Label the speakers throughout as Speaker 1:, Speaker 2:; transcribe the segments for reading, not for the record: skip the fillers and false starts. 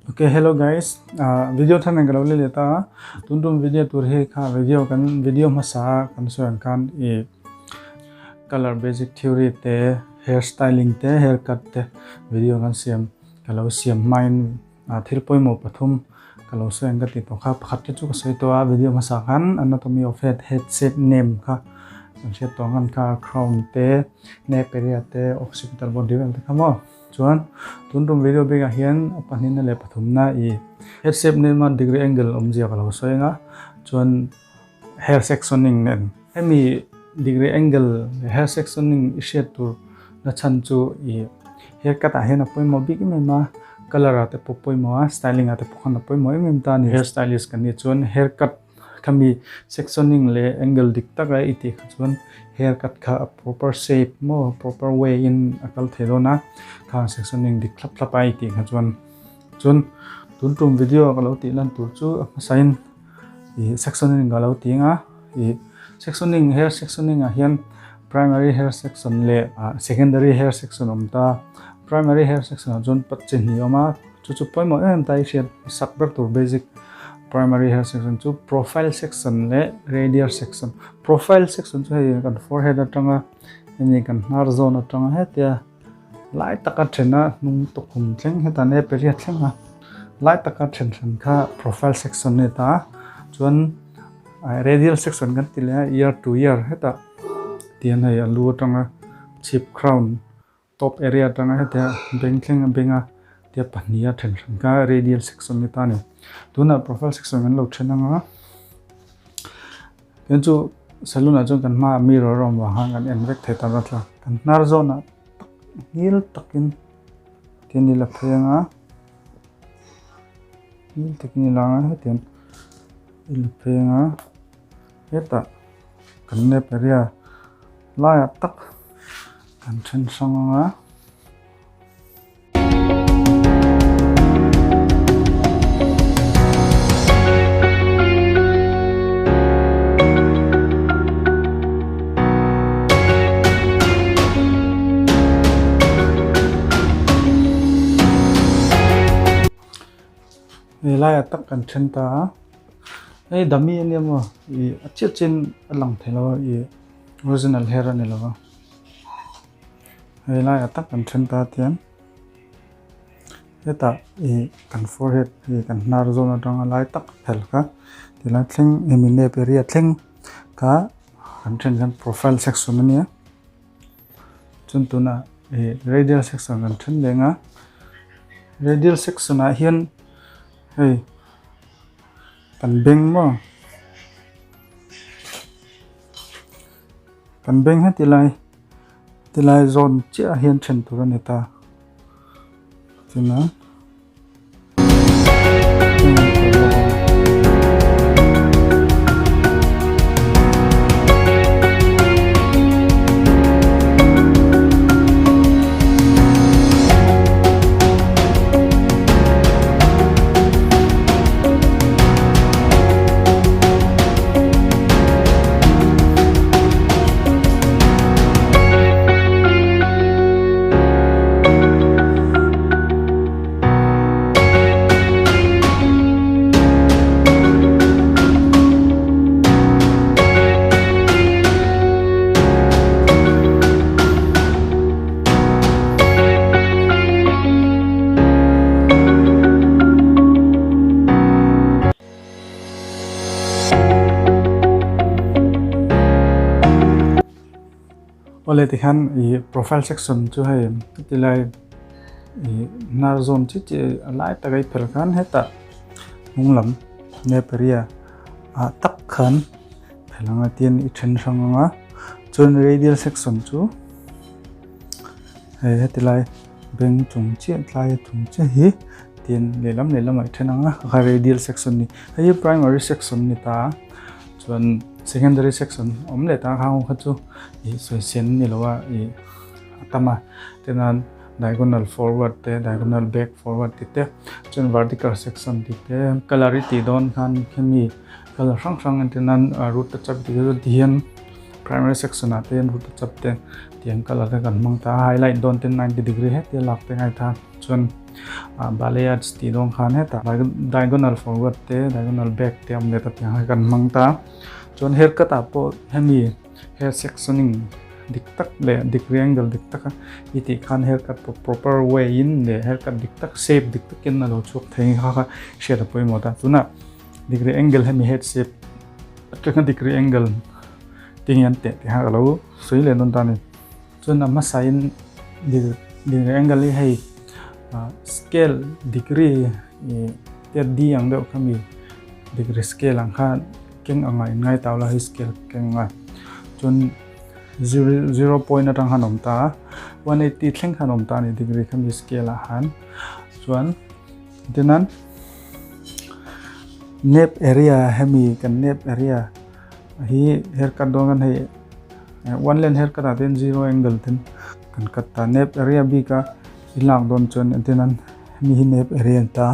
Speaker 1: Ok hello guys ah video thar nen ka lo le leh ta a tun tum video tur hi kha video kan video hmasa a kan sawi ang khan ih colour basic theory te hair styling te hair cut te video kan siam ka lo siam hmain ah thil pawimawh pathum ka lo sawi ang ka tih tawh kha pakhat te chu ka sawi tawh a video hmasa khan anatomy of head head shape name kha kan hriat tawh ang kha crown te neck area te occipital body vel te kha maw. Chuan tun tum video bikah hian a pahnihna leh pathumna i head shape name a degree angle awmzia ka lo sawi ang a, chuan hair sectioning nen hemi degree angle leh hair sectioning i hriat tur na chhan chu i hair cut ah hian a pawimawh bik em em a, colour ah te pawh pawimawh a, styling ah te pawh khan a pawimawh em em ta a ni. Hair stylist kan nih chuan hair cut Khami sectioning leh angle dik tak a i tih kha chuan hair cut kha a proper shape maw proper way in a kal thei dawn a, kha sectioning dik thlap thlap a i tih kha chuan chuan tun tum video ka lo tih lan tur chu a hmasa in ih sectioning ka lo ti ang a ih sectioning hair sectioning ah hian primary hair section leh ah secondary hair section a awm ta primary hair section ah chuan pat chi hnih a awm a. Chu chu pawimawh em em ta i hriat sak ber tur basic primary hair section chu profile section leh radial section. Profile section chu hei kan forehead atanga hemi kan hnar zawn atanga hetia lai taka thena hnung tukhum thleng heta ne period thleng a lai taka then hran kha profile section a ni ta chuan radial section kan ti leh a ear to ear heta tian hei a lu atanga chhip crown Top area atanga hetia beng thleng a beng a tia pahnih a then hran kha radial section ni ta a ni. Tunah profile section kan lo then anga tin chu saloon ah chuan kan hmaah mirror a awm vang khan kan en vek thei ta vat a. Kan hnar zawnah tak ngil takin tin i la phei anga ngil takin i la anga hetiang i la phei anga hetah kan nep area laiah tak. Kan then hrang ang a. He laiah tak kan then ta a. Hei dummy ania maw ih a chiah chiah in a lang thei lo a ih original hair a ni lo a hei laiah tak kan then ta tian hetah ih kan forehead hei kan hnar zawn atanga lai tak phel kha tilai thleng hemi nep area thleng kha kan then khan profile section ania chuan tunah ih radial section kan then leh ang a radial section ah hian hei kan beng maw. Kan beng heti lai tilai zawn chiah hian then tur a ni ta chuan. Awle tikhan ih profile section chu hei tilai ih hnar zawn chi chi a lai taka i phel khan hetah hnung lam nep area ah tak khan phel anga tin i then hrang anga chuan radial section chu hei heti lai beng chung chiah tlai a chung chiah hi tin lehlam lehlam ah i then ang a kha radial section a ni hei hi primary section a ni ta a chuan secondary section awm leh ta a khang kha chu ih sawi sen a ni lo a ih a tam a tichuan diagonal forward te diagonal back forward tih te chuan vertical section tih te colour i tih dawn khan khemi colour hrang hrang entir nan root touch up tih te chu ti hian. Primary section ah te hian root a chap te tiang colour te kan hmang ta a, highlight dawn ten 90 degree heti a lak te ngai ta chuan ah balayage tih dawn khan hetah diagonal forward te diagonal back te a awm leh ta tiang kha kan hmang ta chuan haircut ah pawh hemi hair sectioning dik tak leh degree angle dik taka i tih khan haircut proper way in leh haircut dik tak shape dik takin a lo chhuak thei kha kha hriat a pawimawh ta tunah degree angle hemi head shape atanga degree angle tinge an teh tih kha ka lo sawi leh dawn ta a ni chuan a hmasa in degree angle hi hei scale degree ih te d ang deuh kha mi degree scale ang kha keng anga in ngai tau la hei scale keng anga chuan zero point atang khan awm ta a 180 thleng khan awm ta a ni degree kha mi scale ah khan chuan tinan nep area hemi kan nep area hi haircut dawn kan hei one lane haircut ah ten zero angle ten kan cut ta nep area bik a i lak dawn chuan tinan hemi hi nep area an ta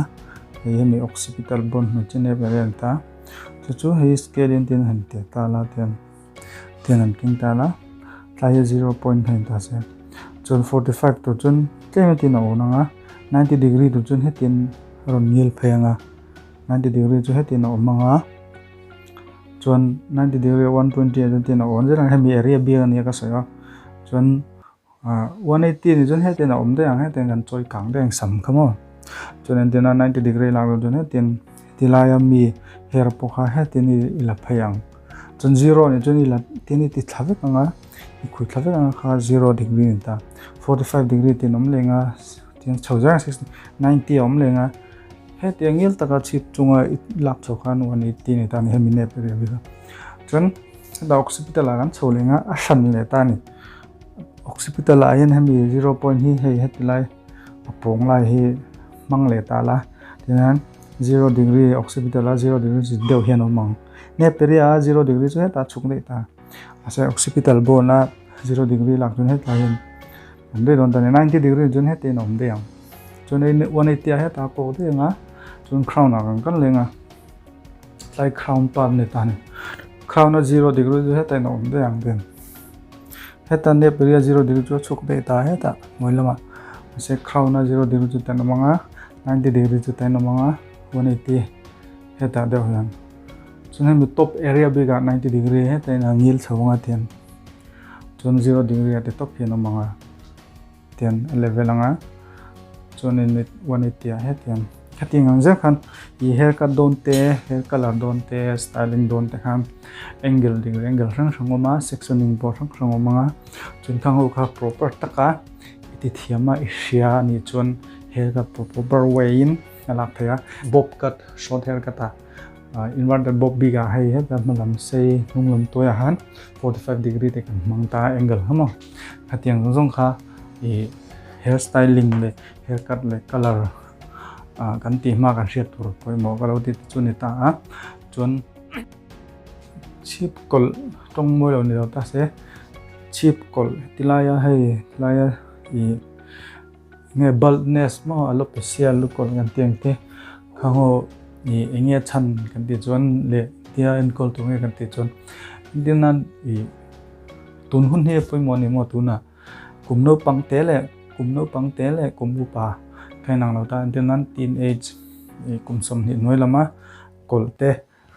Speaker 1: hei hemi occipital bone hnu chu nep area an ta chu chu hei scale in tin han teh ta la tian tian an keng ta la tlai hi 0 point ta se chuan 45 tur chuan tlem tin a awm anga 90 degree tur chuan hetin a rawn ngil phei anga 90 degree chu hetin a awm anga chuan 90 degree 120 ah chuan tin a awm zel ang hemi area biak ania ka sawi a chuan 180 ni chuan hetin a awm daih ang hetin kan chawi kang daih ang sam kha maw chuan entirna 90 degree lak dawn chuan hetin tilaia mi hair pawh kha hetin i la phei ang chuan zero ni chuan i la tin i ti thla vek ang a i khui thla vek ang a kha zero degree ni ta 45 degree tin awm leng a tin chho zel ang 60 90 a awm leng a heti ang ngil taka chhip chunga i lak chho khan 180 ni ta ni hemi nep area bik a chuan heta occipital ah kan chho leng a a hran leh ta a ni. Occipital ah hian hemi zero point hi hei heti lai a pawng lai hi hmang leh ta la tihian zero degree occipital a zero degree chi deuh hian a awm ang nep area a zero degree chu hetah a chhuk daih ta mahse occipital bone a zero degree lak chuan hetlai hian awm daih dawn ta a ni ninety degree chuan hetiang a awm daih ang chuan hei one eighty ah hetah a kawk daih ang a chuan crown ah kan kal leng a tlai crown part a ni ta a ni crown a zero degree chu hetah in a awm daih ang ten. Heta nep area zero degree chu a chhuk daih ta hetah hnuai lamah mahse crown a zero degree chu tan awm ang a 90 degree chu tan awm ang a 180 hetah deuh hian chuan hemi top area bikah 90 degree hetah in a ngil chho ang a tian chuan zero degree ah te top hian awm ang a tian a level ang a chuanin 180 ah hetiang hetiang ang zel khan ih hair cut dawn te hair colour dawn te styling dawn te khan angle ding leh angle hrang hrang awm a sectioning pawh hrang hrang awm ang a chuan khang ho kha proper taka i ti thiam a i hria a nih chuan hair cut proper way in a lak theih a bob cut short hair cut ah inverted bob bik ah hei heta hma lam sei hnung lam tawi ah khan 45 degree te kan hmang ta a angle kha maw khatiang zawng zawng kha ih hair styling leh hair cut leh colour ah kan tih hma kan hriat tur pawimawh ka lo ti te chu a ni ta a chuan chhip kawlh tawng mawi lo ni lo ta se chhip kawlh tilaia hei tilaia ih Nge baldness maw alopecia lukawlh kan tih ang te kha ho ih eng nge chhan kan tih chuan leh tia enkawl tur nge kan tih chuan engtin nan ih tun hun hi a pawimawh a ni maw tunah kum naupang te leh kum naupang te leh kum upa kha inang lo ta engtin nan teenage ih kum 20 hnuai lama kawlh te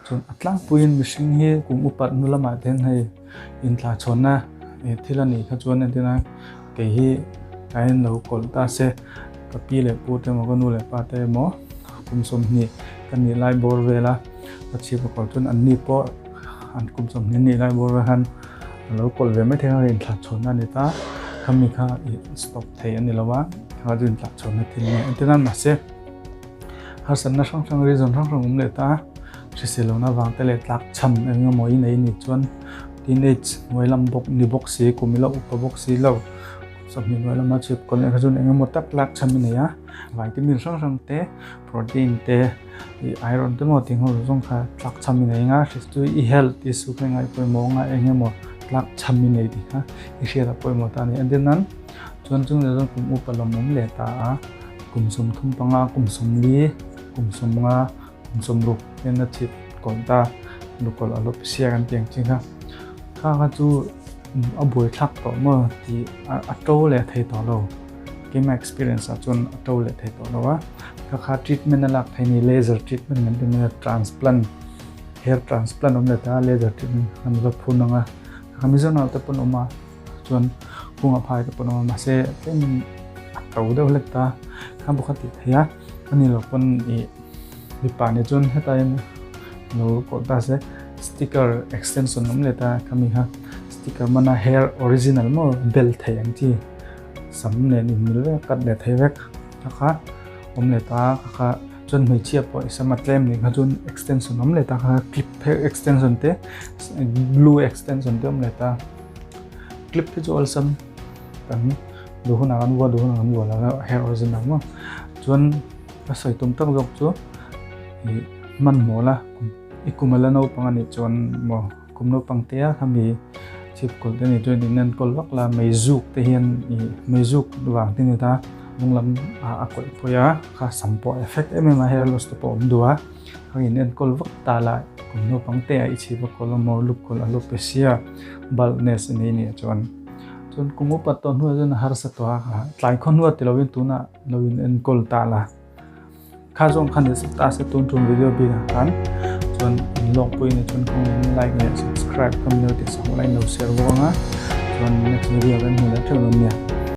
Speaker 1: Chuan a tlangpuiin mihring hi kum upat hnu lamah te hian hei inthlahchhawnna thil a nih kha chuan entirna kei hi ka en lo kawlh ta se ka pi leh pu te emaw ka nu leh pa te emaw kum 20 ka nih lai bawr vel a ka chhip a kawlh chuan an ni pawh an kum 20 nih lai bawr vel khan a lo kawlh ve mai thei a inthlahchhawnna a ni ta khami kha stop thei a ni lo a kha chu inthlahchhawnna thil a ni entirna mahse. Harsatna hrang hrang reason hrang hrang awm leh ta a, hrisel lohna vang te leh tlak cham eng emaw i nei nih chuan teenage hnuai lam bawk ni bawk si kum ila upa bawk si lo 20 hnuai lama chhip kawn leh kha chuan eng emaw tak tlak cham i nei a, vitamin hrang hrang te protein te ih iron te maw tih ho zawng kha tlak cham i nei anga hris chu i health issue kha i ngaihpawimawh anga eng emaw tlak cham i nei tih kha i hriat a pawimawh ta a ni entirnan chuan chung leh chuan kum upa lawmawm leh ta a. Kum 35, kum 40, kum 50, kum 60 ten a chhip kawlh ta lukawlh alopecia kan tih ang chi kha. Kha kha chu a buaithlak tawh maw tih a to leh thei tawh lo. Keimah experience ah chuan a to leh thei tawh lo a. Kha kha treatment a lak thei ni laser treatment kan ti mai a transplant hair transplant awm leh ta laser treatment kan va phun ang a. Kha Mizoram te pawn awm a chuan kungah phai te pawn awm a mahse tlem a to deuh hlek ta. Kha bawk a tih theih a ani lo pawn ih mipa nih chuan hetlai lo kawh ta se sticker extension awm leh ta khami kha sticker mana hair original maw bel thei ang chi sam nen in mil vek cut leh thei vek kha kha awm leh ta kha kha chuan hmeichhia pawh i sam a tlem nih kha chuan extension awm leh ta kha clip hair extension te glue extension te awm leh ta clip hi chu awlsam kan duh hunah kan vuah duh hunah kan vuah lo hair original maw chuan ka sawi tum tak zawk chu ih hmanhmawh la i kum a la naupang a nih chuan maw kum naupang te a khami chhip kawlh te nih chuan in enkawl vak la meizuk te hian ih meizuk vang te ni ta hnung lam ah a kawih pawih a kha sam pawh a effect em em a hair loss te pawh a awm duh a kha in enkawl vak ta la kum naupang te ah i chhip a kawlh emaw lu kawlh alopecia baldness a nei nih chuan chuan kum upat tawh hnuah chuan a harsa tawh a tlai khaw hnuah ti lovin tunah lo in enkawl ta la. Kha zawng khan i ta se tun tum video bik ah khan chuan in lawk pui ni chuan kawng in like leh subscribe ka mino tih sak lai lo share bawk anga chuan next video kan hmu leh theuh dawn nia.